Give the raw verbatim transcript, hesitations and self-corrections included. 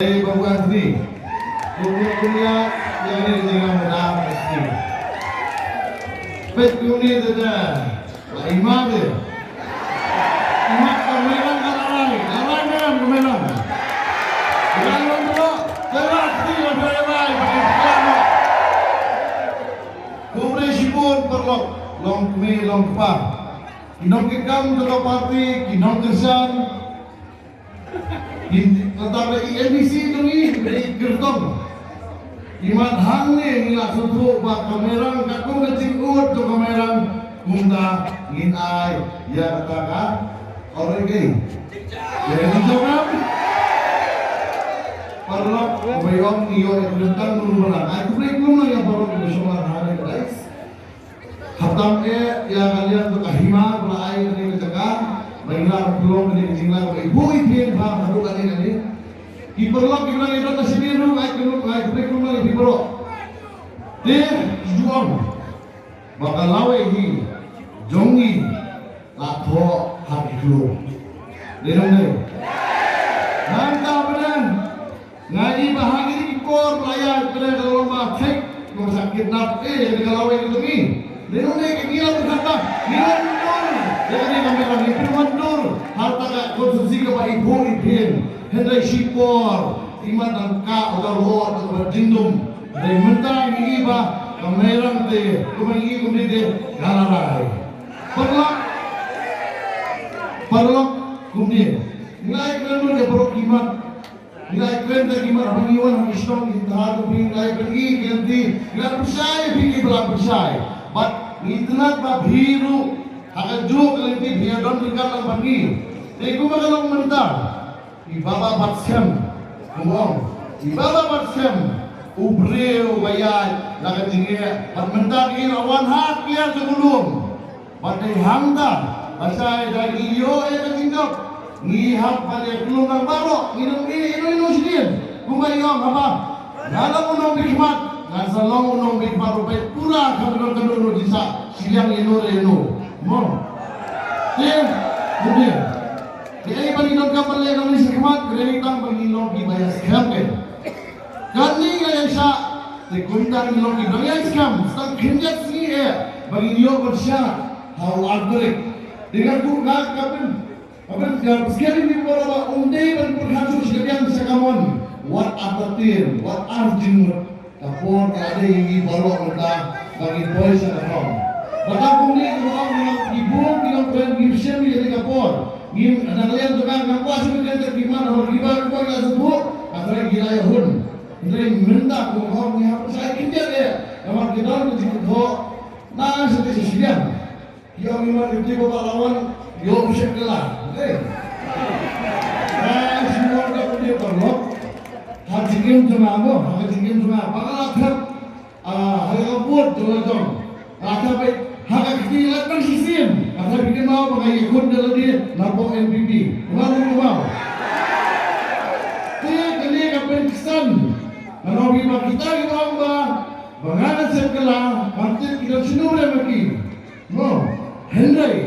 Ei, Babu Anthony. Kumne kumne, ïa kane ka jingïalang Babu Anthony. Peit kumne te da. Ai ma de. Ai ma ka Mairang ka la rai. Ka la rai ne ka Mairang. Ka la rai ne ka Mairang. Khublei shibun paralok. Long kmie, long kpa. Ki nongkitkam jong ka party, ki nongkyrshan. Kata ka MDC jong ngi, ka i kyrtong. Imat hangne ngi la sngewthuh ba ka Mairang, ka kum ka jingud jong ka Mairang, kumta ngin ai ïa kata ka, ora ke. Ïa ka jingkyrtong. Paralok, ba ïong ngi ïoh ïa ka jingkyrtong ngi, ai khublei khublei ïa paralok ba shong lang ha kane ka dais. Khamtam eh ïa ka liang jong ka hima ba la ai kane ka jaka ba ngi la pynlong kane ka jinglong ba i buh i phin ba haduh kane kane. Ki paralok ki ba ngi don ka shane ruh, ai khublei khublei ïa phi paralok. Te ju ong ba ka lawei hi jong ngi la thoh ha ki klum. Dei nong dei. Nangta ba dang Nga i ba ha kine ki por ba la ïaid pyrshah ka long ba thik, ba sa kidnap, eh, ïa kane ka lawei ka jong ngi. Dei nong dei, ngi la pyrkhat ba ngi la mundur ïa kane ka Mairang, ngi pynwandur ha kata ka konstituensi kaba i buh i phin. Hynrei shipor i mat dang kah u da ruh da kaba jingdum. Hynrei mynta ngi i ba ka Mairang te, kumba ngi i kumne te, ka la rai. Paralok, paralok kumne. Ngi la ïa kren ïa paralok ki mat. Ngi la ïa kren da ki mat ba ngi wan ha ki shnong ki thaw, ngi la ïa kren ki lynti, ngi la pyrshai ïa phi ki ba la pyrshai. Bad ngi tnat ba phi ruh ha kajuh ka lynti phi ïa don ryngkat lang bad ngi. Te kumba ka long mynta, i Baba Batskhem, kumba ong, i Baba Batskhem, u briew ba ïaid la ka jingeh, bad mynta ngi la wan ha kliar jong u lum. Bad dei hangta ba shai da ngi ïoh ïa ka jingkop, ngi hap ban ïa klum lang baroh, ngi nym ïeh ïano ïano shisien. Kumba ïa ong haba nga long u nongbishar khmat, ngan sa long u nongbishar ruh pura, kam don kano kano jingsah shiliang ïano re ïano. Mo. Te, kumne. Te ei ba ngi donkam ban leh nongbishar khmat, kane tang ba ngi long ki ba ïa skhem kein. Kane nga ïa shah, te kumta ngi long ki ba ïa skhem, sa tang khyndiat sngi eh ba ngin ïoh ban shah ha u Ardreh. Te nga kuh nga ka pyn, ka pyn, ka pynskhem ïa ngi baroh ba ym dei ban pyrkhat shuh sha ka biang sha ka mon. Wat artatien, wat arjingmut. Ka por ka la dei ïa ngi baroh mynta ba ngin poi sha ka thong. Ba ka kumne ka ong, ngi bun ki nongkren ngim shym ïa kane ka por. Ngim, na ka liang jong nga, nga kwah shu kren kat ki mat, haba kiba, kiba ki la sngewthuh, ka trai ki la ïahun. Hynrei mynta kum ka hok ngi hap sa ai khyndiat eh. Namar ki don ka jingthoh na sha te sha shiliang. Ki ong, i mat, i te ba la wan, ïoh u shet kylla. Hei. Ai, shi mon ka pynïoh paralok. Ha jingim jong nga mo, ha jingim jong nga. Ba nga la thep. Ah, ha ka vote jong la jong. Nga kynmaw, ha ka kti la tang shisien. Nga kynmaw ba nga ïakhun da lade napoh N P P. Nga ru kynmaw. Te kane ka pynksan. Nga ong ba kita ki ong ba, ba nga ngan shet kylla, ban tip kita shano re ma ki. Mo, hynrei,